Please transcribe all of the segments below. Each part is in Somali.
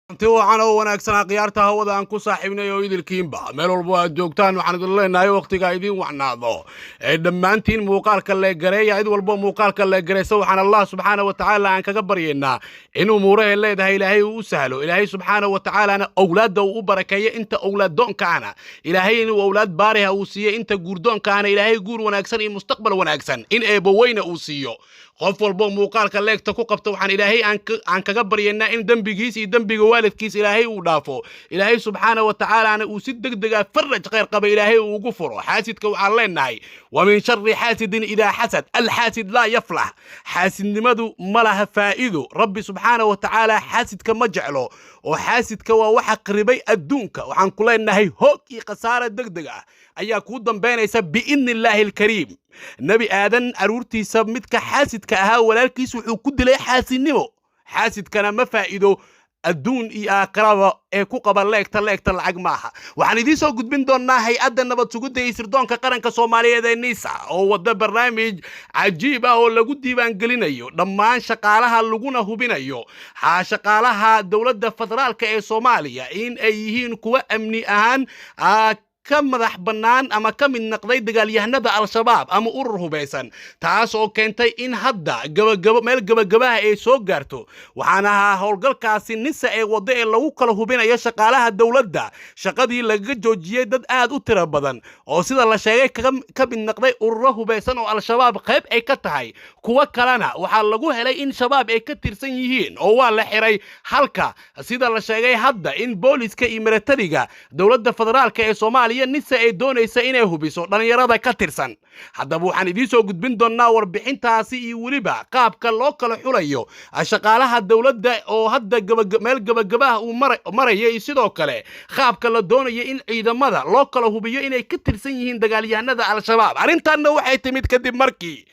Ti wacan oo wanaagsanaa khiyaarta hawada aan ku saaxiibnay oo idilkiinba meel walbo aad joogtaan, waxaan idin leenahay wakhtiga idiin wacnaado. Ee dhammaantiin muuqaalka leegareeya. Cid walbo muuqaalka leegaraysa, waxaan Allah subxaana wa tacaala aan kaga baryaynaa in umuurahay leedahay Ilaahay uu u sahlo, Ilaahay subxaana wa tacaalana owlaadda uu u barakeeyo, inta owlaaddoonkaana Ilaahay inuu owlaad baariha uu siiyo, inta guurdoonkaana Ilaahay guur wanaagsan iyo mustaqbal wanaagsan in Eebbaweyne uu siiyo. Qof walbo muuqaalka leegta ku qabta, waxaan Ilaahay aan kaga baryaynaa in dembigiis iyo dembiga waalidkiis Ilaahay uu dhaafo, Ilaahay subxaana wa tacaalaana uu si deg dega faraj khayr qaba Ilaahay uu ugu furo. Xaasidka waxaan leenahay: ومن شر حاسد إذا حسد. الحاسد لا يفلح. Xaasidnimadu ma laha faa'iido. Rabbi subxaana wa tacaala xaasidka ma jeclo, oo xaasidka waa waxa qribay adduunka. Waxaan ku leenahay hoog iyo khasaare deg deg ah ayaa kuu dambaynaysa بإذن الله الكريم. Nebi Aadan aruurtiisa midka xaasidka ahaa walaalkiis wuxuu ku dilay xaasidnimo. Xaasidkana ma faa'iido adduun iyo aakhiraba. Ee ku qaba leegta, leegta lacag maaha. Waxaan idiin soo gudbin doonnaa hay-adda nabad sugidda iyo sirdoonka qaranka Soomaaliyeed ee NISA oo wadda barnaamij cajiib ah oo lagu diiwaangelinayo dhammaan shaqaalaha, laguna hubinayo shaqaalaha dowladda federaalka ee Soomaaliya in ay yihiin kuwo amni ahaan ka madax bannaan ama ka mid naqday dagaalyahanada Al-Shabaab ama urur hubaysan, taas oo keentay in hadda gabagabo meel gabagabaha ay soo gaarto. Waxaana ahaa howlgalkaasi NISA ee waddo ee lagu kala hubinayo shaqaalaha dowladda shaqadii lagaga joojiyey dad aad u tiro badan oo sida la sheegay ka mid naqday ururo hubaysan oo Al-Shabaab qayb ay ka tahay. Kuwo kalena waxaa lagu helay in Shabaab ay ka tirsan yihiin oo waa la xiray, halka sida la sheegay hadda in booliska iyo milatariga dowladda federaalka ee Soomaaliya NISA ay doonaysa inay hubiso dhallinyarada ka tirsan. Haddaba waxaan idiin soo gudbin doonnaa warbixintaasi iyo weliba qaabka loo kala xulayo shaqaalaha dowladda oo hadda meel gabagabaha uu maraya, iyo sidoo kale qaabka la doonayo in ciidamada loo kala hubiyo inay ka tirsan yihiin dagaalyahanada Al-Shabaab. Arrintanna waxay timid kadib markii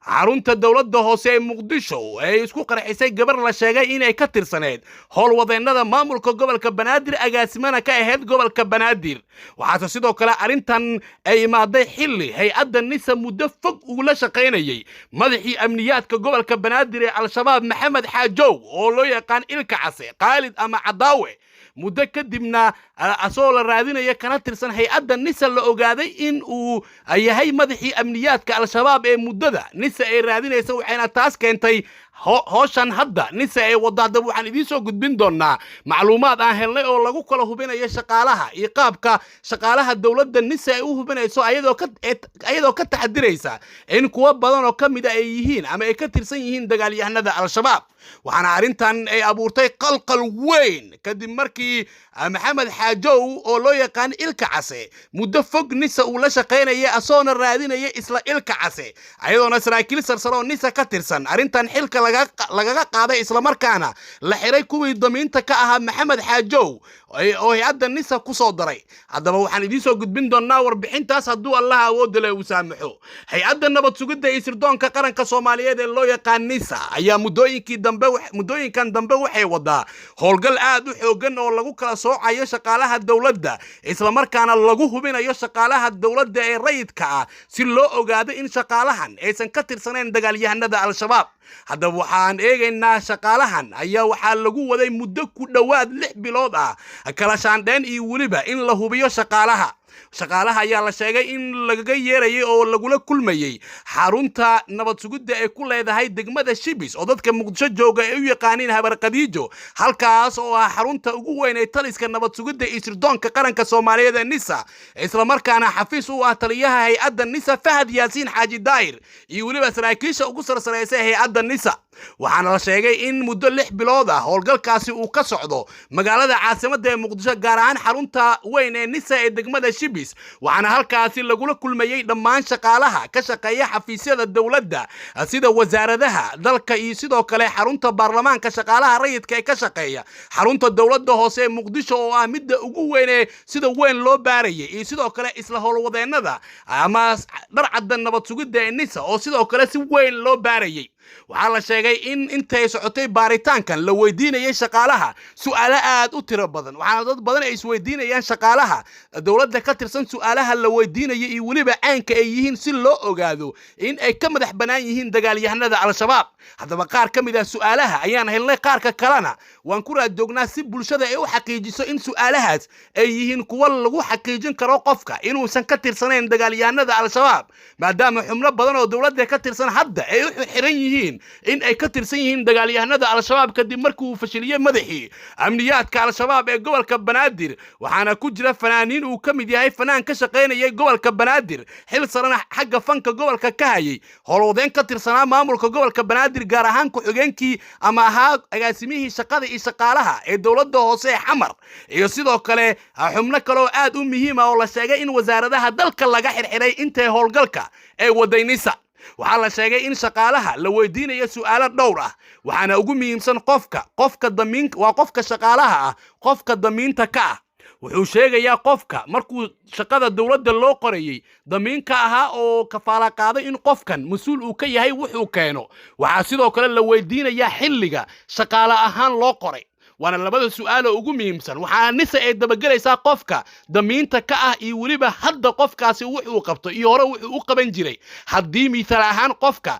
xarunta dowladda hoose ee Muqdisho ay isku qarxisay gabar la sheegay inay ka tirsaneyd howlwadeennada maamulka gobolka Banaadir, agaasimana ka ahayd gobolka Banaadir. Waxaase sidoo kale arrintan ay imaaday xilli hay-adda NISA muddo fog ugula shaqaynayay madaxii amniyaadka gobolka Banaadir ee Al-Shabaab, Maxamed Xaajow oo loo yaqaan Ilka Case, Khaalid ama Cadaawe. Muddo kadibna asagoo la raadinaya kana tirsan hay-adda NISA la ogaaday in uu yahay madaxii amniyaadka Al-Shabaab ee muddada NISA ay raadinaysa, waxayna taas keentay howshan hadda NISA ay waddo. Haddaba waxaan idiin soo gudbin doonaa macluumaad aan helnay oo lagu kala hubinayo shaqaalaha iyo qaabka shaqaalaha dowladda NISA ay u hubinayso, ayadoo ka taxadiraysa in kuwo badan oo ka mida ay yihiin ama ay ka tirsan yihiin dagaalyahanada Al-Shabaab. Waxaana arrintan ay abuurtay qalqal weyn kadib markii Maxamed Xaajow oo loo yaqaan Ilka Case muddo fog NISA uu la shaqaynaya, asoona raadinaya isla Ilka Case, ayadoona saraakiil sarsare oo NISA ka tirsan arrintan xilka lagaga qaaday, islamarkaana la xiray kuwii damiinta ka ahaa Maxamed Xaajow oo hay-adda NISA ku soo daray. Haddaba waxaan idiin soo gudbin doonaa warbixintaas hadduu Allaha awoodda le uu saamaxo. Hay-adda nabad sugidda iyo sirdoonka qaranka Soomaaliyeed ee loo yaqaan NISA ayaa muddooyinkii dambe muddooyinkan dambe waxay wadaa howlgal aad u xoogan oo lagu kala soocayo shaqaalaha dowladda, islamarkaana lagu hubinayo shaqaalaha dowladda ee rayidka ah, si loo ogaado in shaqaalahan aysan ka tirsanayn dagaalyahanada Al-Shabaab. Haddaba waxaan eegaynaa shaqaalahan ayaa waxaa lagu waday muddo ku dhowaad 6 bilood ah kala shaandheen iyo weliba in la hubiyo shaqaalaha. Shaqaalaha ayaa la sheegay in lagaga yeerayay oo lagula kulmayey xarunta nabad sugidda ay ku leedahay degmada Shibis, oo dadka Muqdisho jooga ay u yaqaaniin Habar Khadiijo, halkaas oo ah xarunta ugu weyn ee taliska nabad sugidda iyo sirdoonka qaranka Soomaaliyeed ee NISA, islamarkaana xafiis u ah taliyaha hay-adda NISA, Fahad Yaasiin Xaaji Daahir, iyo weliba saraakiisha ugu sarsaraysa hay-adda NISA. Waxaana la sheegay in muddo 6 bilood ah howlgalkaasi uu ka socdo magaalada caasimadda ee Muqdisho, gaar ahaan xarunta weyn ee NISA ee degmada Shibis. Waxaana halkaasi lagula kulmayey dhammaan shaqaalaha ka shaqeeya xafiisyada dowladda sida wasaaradaha dalka iyo sidoo kale xarunta baarlamaanka, shaqaalaha rayidka ee ka shaqeeya xarunta dowladda hoose ee Muqdisho oo ah midda ugu weyn ee sida weyn loo baarayay, iyo sidoo kale isla howlwadeennada ama dharcadda nabad sugidda ee NISA oo sidoo kale si weyn loo baarayay. Waxaa la sheegay sheegay in intay socotay baaritaankan la weydiinayay shaqaalaha su'aalo aad u tiro badan, waxaana dad badan ay isweydiinayaan shaqaalaha dowladda ka tirsan su'aalaha la weydiinaya iyo weliba caynka ay yihiin, si loo ogaado in ay ka madax bannaan yihiin dagaalyahanada Al-Shabaab. Haddaba qaar ka mid ah su'aalaha ayaan helnay, qaarka kalena waan ku raad joognaa si bulshada ay u xaqiijiso in su'aalahaas ay yihiin kuwo lagu xaqiijin karo qofka inuusan ka tirsanayn dagaalyahanada Al-Shabaab, maadaama xubno badan oo dowladda ka tirsan hadda ay u xiran yihiin in ay ka tirsan yihiin dagaalyahanada Al-Shabaab, kadib markii uu fashiliyey madaxii amniyaadka Al-Shabaab ee gobolka Banaadir. Waxaana ku jira fanaaniin uu ka mid yahay fanaan ka shaqaynayay gobolka Banaadir, xil sarana xagga fanka gobolka ka hayay, howlwadeen ka tirsanaa maamulka gobolka Banaadir, gaar ahaan ku-xigeenkii ama ahaa agaasimihii shaqada iyo shaqaalaha ee dowladda hoose ee Xamar, iyo sidoo kale xubno kale oo aad u muhiim ah oo la sheegay in wasaaradaha dalka laga xirxiray intay howlgalka ee waday NISA. Waxaa la sheegay in shaqaalaha la weydiinayo su'aalo dhowr ah, waxaana ugu muhiimsan qofka damiin waa qofka shaqaalaha ah, qofka damiinta ka ah. Wuxuu sheegayaa qofka markuu shaqada dowladda loo qorayey damiinka ahaa oo kafaala qaaday in qofkan mas-uul uu ka yahay wuxuu keeno. Waxaa sidoo kale la weydiinayaa xilliga shaqaale ahaan loo qoray, waana labada su'aalo ugu muhiimsan. Waxaana NISA ay dabagelaysaa qofka damiinta ka ah iyo weliba hadda qofkaasi wuxuu qabto iyo hore wuxuu u qaban jiray. Haddii misaal ahaan qofka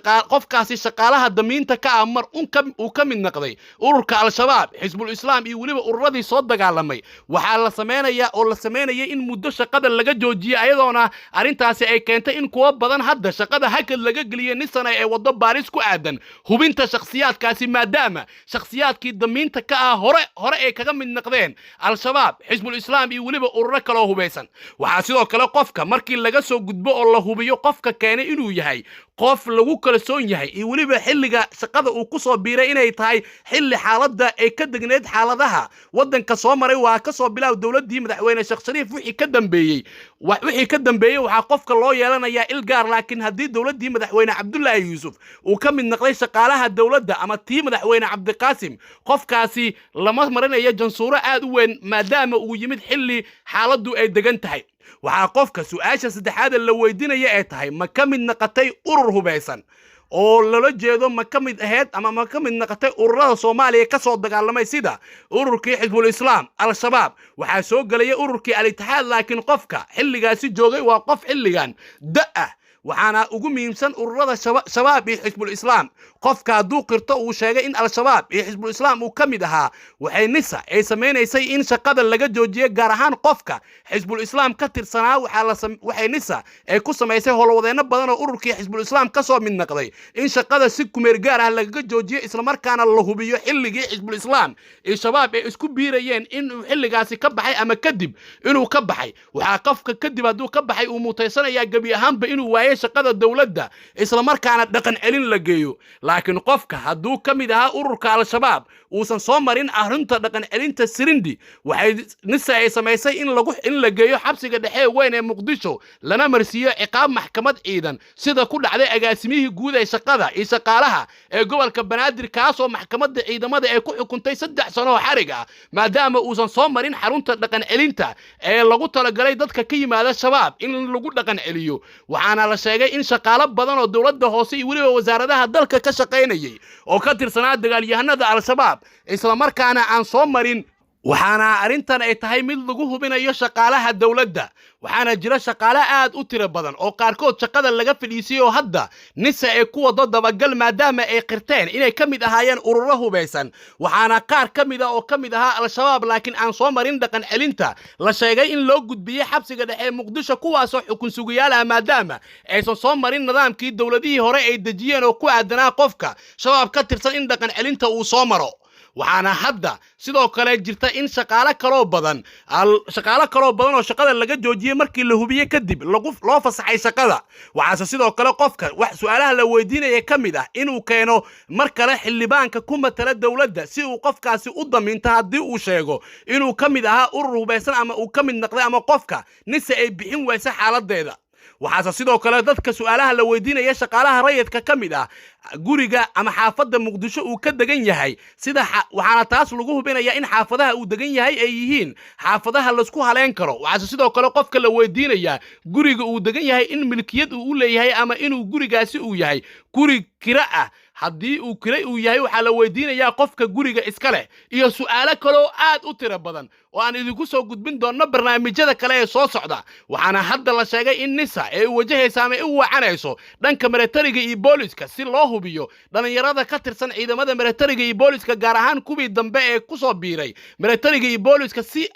qofkaasi shaqaalaha damiinta ka ah mar uu ka mid noqday ururka Al-Shabaab, Xisbul Islaam iyo weliba ururadii soo dagaalamay, waxaa la samaynayaa oo la samaynaya in muddo shaqada laga joojiyey, ayadoona arrintaasi ay keentay in kuwo badan hadda shaqada hakad laga geliyey. NISAna ay waddo baaris ku aadan hubinta shakhsiyaadkaasi, maadaama shakhsiyaadkii damiinta ka ah hore hore ay kaga mid noqdeen Al-Shabaab, Xisbul Islaam iyo weliba ururo kaloo hubaysan. Waxaa sidoo kale qofka markii laga soo gudbo oo la hubiyo qofka keenay inuu yahay qof lagu kalsoon yahay iyo weliba xilliga shaqada uu ku soo biiray inay tahay xilli xaaladda ay ka degneyd xaaladaha waddanka soo maray, waa ka soo bilaab dowladdii madaxweyne Sheekh Shariif wixii ka dambeeyey. Wixii ka dambeeyey waxaa qofka loo yeelanayaa il gaar, laakiin haddii dowladdii madaxweyne Cabdullaahi Yuusuf uu ka mid noqday shaqaalaha dowladda ama tii madaxweyne Cabdiqaasim, qofkaasi lama marinayo jansuuro aad u weyn, maadaama uu yimid xilli xaaladdu ay degan tahay. Waxaa qofka su-aasha saddexaada la weydiinaya ay tahay: ma ka mid naqatay urur hubaysan, oo loola jeedo ma ka mid ahayd ama ma ka mid naqatay ururada Soomaaliya ka soo dagaalamay, sida ururkii Xisbul Islaam, Al-Shabaab, waxaa soo gelaya ururkii Al-Itixaad, laakiin qofka xilligaasi joogay waa qof xilligan da ah. Waxaana ugu muhiimsan ururada Shabaab iyo Xisbul Islaam. Qofka hadduu qirto, uu sheegay in Al-Shabaab iyo Xisbul Islaam uu ka mid ahaa, waxay NISA ay samaynaysay in shaqada laga joojiyo, gaar ahaan qofka Xisbul Islaam ka tirsanaa. Waxay NISA ay ku samaysay howlwadeenno badan oo ururkii Xisbul Islaam ka soo mid noqday in shaqada si kumeer gaar ah lagaga joojiyo, islamarkaana la hubiyo xilligii Xisbul Islaam iyo Shabaab ay isku biirayeen inuu xilligaasi ka baxay ama kadib inuu ka baxay. Waxaa qofka kadib hadduu ka baxay uu mutaysanayaa gebi ahaanba inuu waayo shaqada dowladda, islamarkaana dhaqan celin la geeyo. Laakiin qofka hadduu ka mid ahaa ururka Al-Shabaab uusan soo marin arrinta dhaqan celinta Sirindi, waxay NISA ay samaysay in la geeyo xabsiga dhexe weyn ee Muqdisho, lana marsiiyo ciqaab maxkamad ciidan, sida ku dhacday agaasimihii guud ee shaqada iyo shaqaalaha ee gobolka Banaadir, kaasoo maxkamadda ciidamada ay ku xukuntay 3 sano oo xarig ah, maadaama uusan soo marin xarunta dhaqan celinta ee lagu talagalay dadka ka yimaada Shabaab in lagu dhaqan celiyo. Waxaana la sheegay in shaqaalo badan oo dowladda hoose iyo weliba wasaaradaha dalka ka shaqaynayay oo ka tirsanaa dagaalyahanada Al-Shabaab, islamarkaana aan soo marin. Waxaana arrintan ay tahay mid lagu hubinayo shaqaalaha dowladda. Waxaana jira shaqaale aad u tiro badan oo qaarkood shaqada laga fadhiisiyey oo hadda NISA ay ku wado dabagal, maadaama ay qirteen inay ka mid ahaayeen ururo hubaysan. Waxaana qaar ka mid a oo ka mid ahaa Al-Shabaab laakiin aan soo marin dhaqan celinta la sheegay in loo gudbiyey xabsiga dhexe ee Muqdisho, kuwaasoo xukun sugayaal ah, maadaama aysan soo marin nidaamkii dowladihii hore ay dejiyeen oo ku aadanaa qofka Shabaab ka tirsan in dhaqan celinta uu soo maro. Waxaana hadda sidoo kale jirta in shaqaalo kaloo badan oo shaqada laga joojiyey markii la hubiyey kadib lagu loo fasaxay shaqada. Waxaase sidoo kale qofka wax su-aalaha la weydiinaya ka mid ah inuu keeno mar kale xildhibaanka ku matala dowladda, si uu qofkaasi u damiinto haddii uu sheego inuu ka mid ahaa urur hubaysan ama uu ka mid noqday ama qofka NISA ay bixin waysa xaaladeeda. Waxaase sidoo kale dadka su-aalaha la weydiinaya shaqaalaha rayidka ka mid ah guriga ama xaafadda Muqdisho uu ka degan yahay, sida waxaana taas lagu hubinayaa in xaafadaha uu degan yahay ay yihiin xaafadaha laisku haleyn karo. Waxaase sidoo kale qofka la weydiinayaa guriga uu degan yahay in milkiyad uu u leeyahay ama inuu gurigaasi uu yahay guri kira ah. Haddii uu kiray uu yahay, waxaa la weydiinayaa qofka guriga iska leh iyo su'aalo kaloo aad u tiro badan oo aan idinku soo gudbin doonno barnaamijyada kale ee soo socda. Waxaana hadda la sheegay in NISA ee u wajahaysa ama u wacanayso dhanka milatariga iyo booliska si loo hubiyo dhallinyarada ka tirsan ciidamada milatariga iyo booliska, gaar ahaan kuwii dambe ee ku soo biiray milatariga iyo booliska, si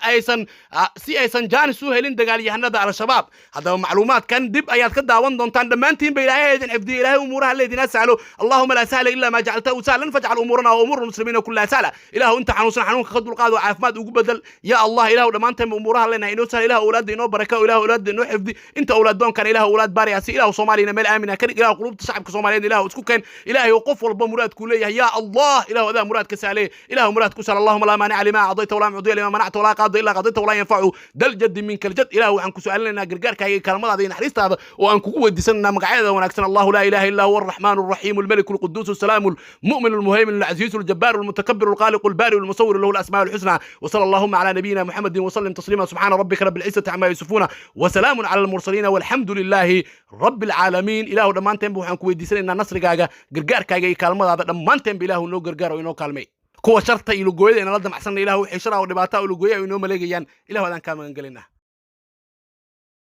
aysan jaanis u helin dagaalyahanada Al-Shabaab. Haddaba macluumaadkan dib ayaad ka daawan doontaan. Dhammaantiinba Ilaahay idin xifdiyo. Ilaahay umuuraha leedinaa sahlo. اللهم لا سهل إلا ما جعلته سهلا فاجعل أمورنا وأمور المسلمين كلها سهلا. Ilaahu inta xanuunsan xanuunka ka dulqaado, caafimaad ugu bedel. Ya Allah, Ilaahu dhammaanteen umuuraha leenahay inoo sahla. Ilaahu awlaadda inoo baraka, Ilaahu awlaadda inoo xifdi. Inta awlaad doonkan, Ilaahu awlaad baariyaasi. Ilaahu Soomaaliyana meel aamina ka dhig. Ilaahu qulubta shacabka Soomaaliyeed Ilaahu isku keen. Ilaahay qof walba muraadkuu leeyahay, ya Allah, Ilaahu adaa muraadka sahlay, Ilaahu muraad ku sahla. اللهم لا مانع لما أعطيت ولا معطي لما منعت ولا قاضي إلا قضيت ولا ينفع ذا الجد منك الجد. Ilaahu waxaan ku su'aalinaynaa gargaarkaaga iyo kaalmadaada iyo naxariistaada oo aan kugu weydiisanaynaa magacyada wanaagsan. الله لا إله إلا هو الرحمن الرحيم الملك القدوس السلام المؤمن المهيمن العزيز الجبار المتكبر الخالق البارئ المصور له الاسماء الحسنى. وصلى اللهم على نبينا محمد وسلم تسليما. سبحان ربك رب العزه عما يصفون وسلام على المرسلين والحمد لله رب العالمين. Ilaahu dhammaanteenba waxaan ku weydiisanaynaa nasrigaaga, gargaarkaaga iyo kaalmadaada. Dhammaanteenba Ilaahu noo gargaar oo inoo kaalmay. Kuwa sharta iyo lugooyada inala damacsanna, Ilahu wixii shar ah oo dhibaata oo lugooya ay inoo maleegayaan, Ilahu adaan kaa magan gelinaa.